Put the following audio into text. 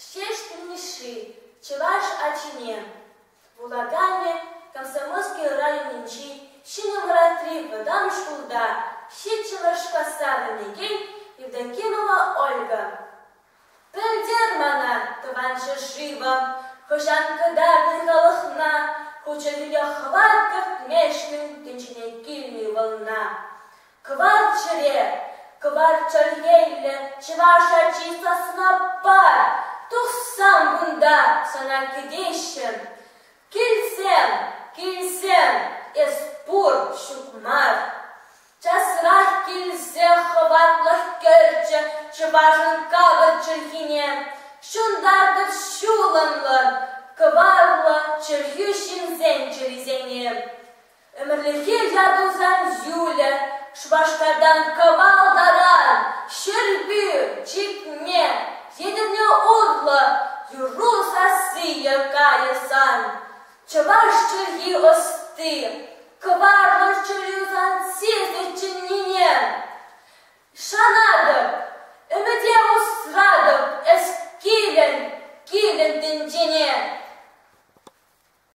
Ҫеҫпӗл Мишши чӑваш ачине вулаканӗ Комсомольски районӗнчи Ҫӗнӗ Мӑратри вӑтам шкулта ҫиччӗмӗш класра вӗренекен Евдокимова Ольга. Пӗлтер мана, тӑван ҫӗршывӑм, хӑҫан кӑтартӑн халӑхна, ку чӗлхӳне хӑват кӗртмешкӗн тӗнчене килнӗ ывӑлна. Кӑвар чӗре, кӑвар чӗлхеллӗ чӑваш ачи сасна пар, тухсан кунта сана кӗтеҫҫӗ. Килсем, килсем, эс пур, ҫук мар. Часрах килсе хӑватлӑх кӗрчӗ чӑвашӑн капӑр чӗлхине, ҫунтартӑр ҫулӑмлӑ, кӑварлӑ чӗлхӳ ҫынсен чӗрисене. Ӗмӗрлӗхе ятӑлсан юлӗ Шупашкартан Кавал таран, Ҫӗрпӳ, Чикме, Етӗрне урлӑ юрру сассийӗ кайӗ сан. Чӑваш чӗлхи ӑсти, кӑварлӑ чӗрӳ сан сисӗ.